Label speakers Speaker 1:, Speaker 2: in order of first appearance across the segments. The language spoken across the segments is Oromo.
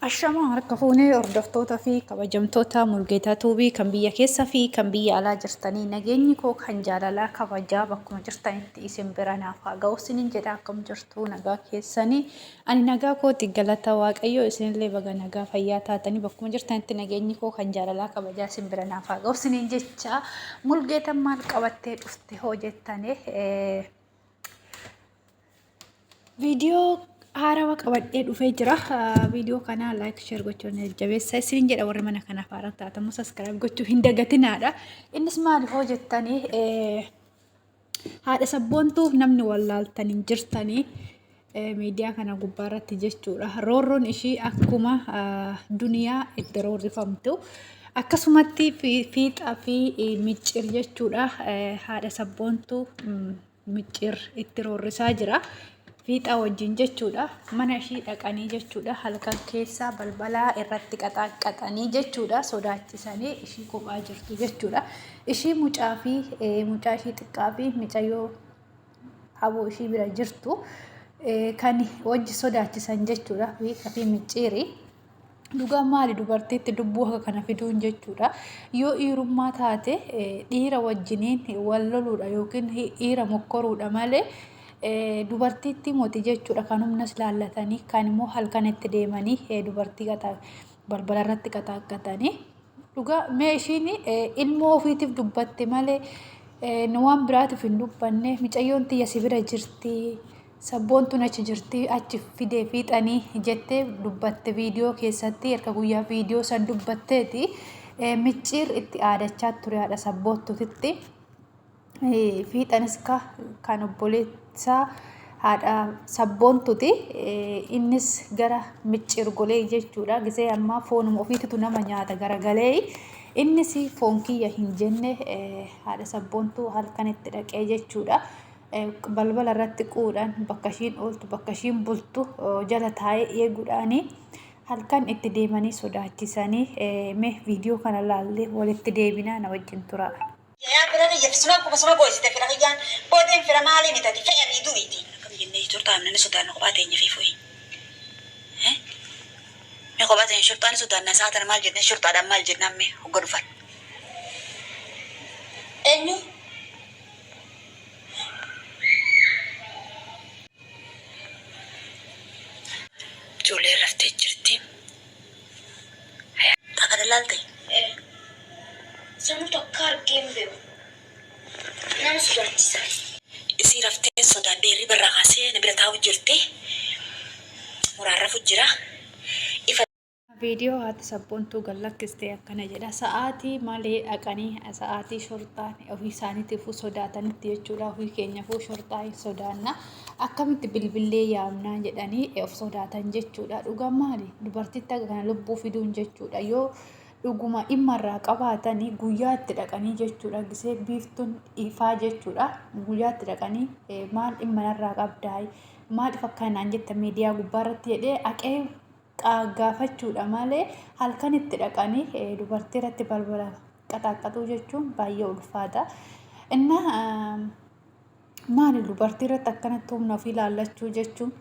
Speaker 1: Ashamaa harka fuunee hordoftoota fi kabajamtoota Mulgeetaa Tuubii kan biyya keessa fi kan biyya alaa jirtanii nageenyi koo kan jaalalaa kabajaa bakkuma jirtanitti isin bira naaf haa ga'u isinin jedha. Akkam jirtu, nagaa keessanii? Ani nagaa kooti, galata Waaqayyoo. Isinillee baga nagaa fayyaa taatanii bakkuma jirtanitti nageenyi koo kan jaalalaa kabajaa isin bira naaf haa ga'u isinin jecha. Mulgeetaan maal qabattee dhufte hoo jettanii, viidiyoo haarawa qabadhee dhufee jira. Viidiyoo kana like, share gochuun jajjabeessa isinin jedha. Warri mana kanaaf haaraa taatamu subscribe gochuu hin dagatinaadha. Innis maali hoo jettanii, haadha sabboontuuf namni wallaaltan hin jirtanii miidiyaa kana gubbaarratti jechuudha. Roorroon ishii akkuma duniyaa itti roorrifamtu akkasumatti fiixaa fi miccir jechuudha. Haadha sabboontuu miccir itti roorrisaa jira. Fiixaa wajjin jechuudha. Mana ishii dhaqanii jechuudha. Halkan keessaa balbalaa irratti qaxaaqqaxanii jechuudha. Sodaachisanii ishii kophaa jirtu jechuudha. Ishii mucaa fi mucaa ishii xiqqaa fi micayyoo haboo ishii bira jirtu kan wajji sodaachisan jechuudha. Fiixaa fi micciiri. Dhugaa maali dubartiitti lubbuu akka kana fiduun jechuudha. Yoo dhiirummaa taate dhiira wajjiniin wal loluudha yookiin dhiira mokkoruudha malee dubartiitti moti jechuudha. Kan humnas laallatanii kan immoo halkan itti deemanii dubartii balbala irratti qaxaaqqatanii. Dhugaa mee ishiin ilmoo ofiitiif dubbatte malee waan biraatiif hin dubbanne. Micayyoon tiyya si bira jirti. Sabboontuun achi jirti, achi fidee fiixanii jettee dubbatte viidiyoo keessatti. Erga guyyaa viidiyoo san dubbatteeti micciir itti aadachaa ture haadha sabboontuutitti. Fiixanis kan obboleessaa haadha sabboontuti. Innis gara micciir golee jechuudha. Gisee ammaa foonuma ofiititu nama nyaata garagalee. Innis foon kiyya hin jenne, haadha sabboontuu halkan itti dhaqee jechuudha. Balbala irratti quudhaan bakka ishiin ooltu, bakka ishiin bultu jala taa'ee eeguudhaan halkan itti deemanii sodaachisanii. Mee viidiyoo kana laallee walitti deebinaa, na wajjin tura.
Speaker 2: Yaa fira kiyya, suma akkuma suma goysite fira kiyyaan boodeen fira maalii mitati fe'anii du'iti. Akkam jennee shurxaa amna ni sodaanna kophaa teenya fi fuyi. Mee kophaa teenya shurxaa ni sodaanna sa'a tana maal jennee shurxaadhaan maal jennaan mee hogga dhufan. Eenyu? Ijoolleen raftee jirti. Kana laalte?
Speaker 3: Sanuu takka argee hin beeku. Nama sodaachisa.
Speaker 2: Isii raftee sodaadhee hirriba irraa kaasee na bira taa'u jirti. Muraan rafu jira. Ifa.
Speaker 1: Viidiyoo haati sabboontuu gad lakkiste akkana jedha. Sa'aatii malee dhaqanii, sa'aatii shorxaan ofii isaaniitiifuu sodaatanitti jechuudha. Ofii keenyafuu shorxaa hin sodaanna. Akkamitti bilbillee yaamnaa jedhanii of sodaatan jechuudha. Dhugaa maali? Dubartitti akka kana lubbuu fiduun jechuudha. Yoo dhuguma dhimma irraa qabaatanii guyyaa itti dhaqanii jechuudha. Gisee biiftuun ifaa jechuudha. Guyyaa itti dhaqanii maal dhimma narraa qabdaa? Maaliif akkanaan jetta miidiyaa gubbaarratti jedhee haqee gaafachuudha malee halkan itti dhaqanii dubartii irratti balbala qaxaaqqaxuu jechuun baay'ee ulfaata. Innaa maali dubartii irratti akkanatti humna ofii laallachuu jechuun?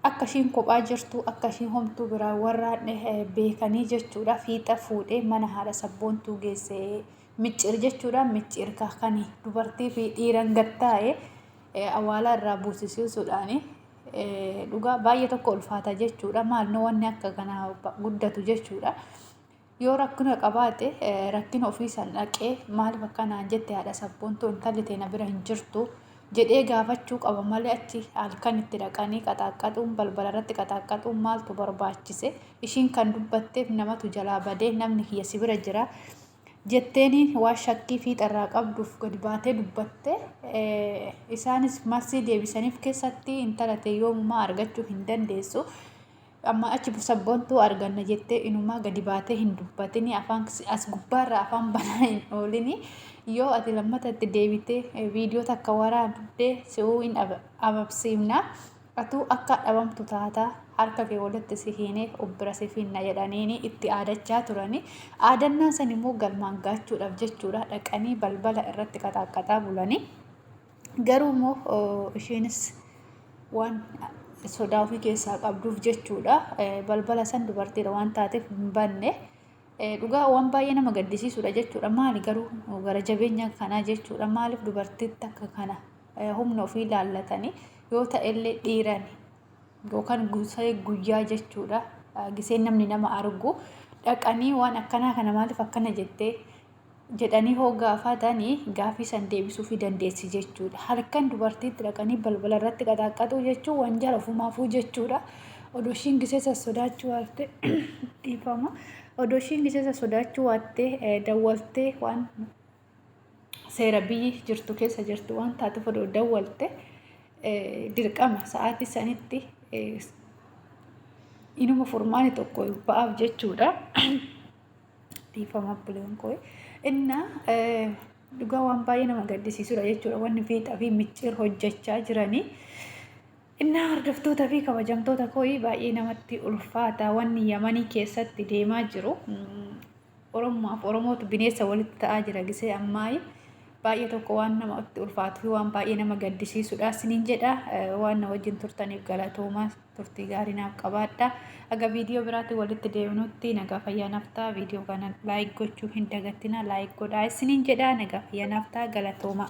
Speaker 1: Akka ishiin kophaa jirtu, akka ishiin homtuu biraa warraadhe beekanii jechuudha. Fiixa fuudhee mana haadha sabboontuu geesse micciir jechuudha. Micciir kan dubartii fi dhiiran gattaa'e awwaala irraa buusisiisuudhaani. Dhugaa baay'ee tokko ulfaata jechuudha. Maal nu wanni akka kanaa guddatu jechuudha. Yoo rakkina qabaate rakkina ofii san dhaqee maaliif akkanaan jette haadha sabboontuu, intalli teena bira hin jirtu jedhee gaafachuu qaba malee achi halkan itti dhaqanii qaxaaqqaxuun, balbala irratti qaxaaqqaxuun maaltu barbaachise? Ishiin kan dubbatteef namatu jalaa badee, namni kiyya si bira jira jetteeni waan shakkii fiixarraa qabduuf gadi baatee dubbatte. Isaanis marsii deebisaniif keessatti intala tee yoomumaa argachuu hin dandeessu. Amma achi sabboontuu arganna jettee inumaa gadi baatee hin dubbatini, afaan as gubbaarra afaan banaa hin oolini. Yoo ati lammata itti deebitee viidiyoo takka waraabdee si'uu hin ababsiifna. Atuu akka dhabamtu taata, harka kee walitti si hiinee of bira si finna jedhaniini itti aadachaa turani. Aadannaa san immoo galmaan gaachuudhaaf jechuudha dhaqanii balbala irratti qaxaaqqaxaa bulani. Garuu immoo isheenis waan sodaa ofii keessaa qabduuf jechuudha. Balbala san dubartiidha waan taateef hin banne. Dhugaa waan baay'ee nama gaddisiisudha jechuudha. Maali garuu gara jabeenya kanaa jechuudha. Maaliif dubartiitti akka kana humna ofii laallatanii yoo ta'ellee dhiiran yookaan gusee guyyaa jechuudha. Gisee namni nama argu dhaqanii waan akkanaa kana maaliif akkana jettee jedhanii hoo gaafatanii gaafii san deebisuufii dandeessi jechuudha. Halkan dubartiitti dhaqanii balbala irratti qaxaaqqaxuu jechuun wanjala ofumaafuu jechuudha. Odoo ishiin gisee san sodaachuu waatte dhiifama. Odoo ishiin gisee san sodaachuu waatte dawwaltee waan seera biyyi jirtu keessa jirtu waan taateef odoo dawwalte dirqama sa'aatii sanitti inuma furmaani tokko ba'aaf jechuudha. Dhiifama obboleewwan koo. Inna dhugaa waan baay'ee nama gaddisiisudha jechuudha wanni fiixaa fi micciir hojjechaa jiranii. Innaa hordoftoota fi kabajamtoota koo baay'ee namatti ulfaata wanni Yamanii keessatti deemaa jiru. Oromoaf Oromootu bineensa walitti ta'aa jira gisee ammaayi. Baay'ee tokko waan namatti ulfaatuu fi waan baay'ee nama gaddisiisudha isiniin jedha. Waan na wajjin turtaniif galatoomaa turtii gaarii naaf qabaadha. Aga viidiyoo biraatti walitti deebinutti nagaa fayyaa naaf ta'a. Viidiyoo kana like gochuu hin dagatina like godhaa isiniin jedha. Nagaa fayyaa naaf ta'a galatoomaa.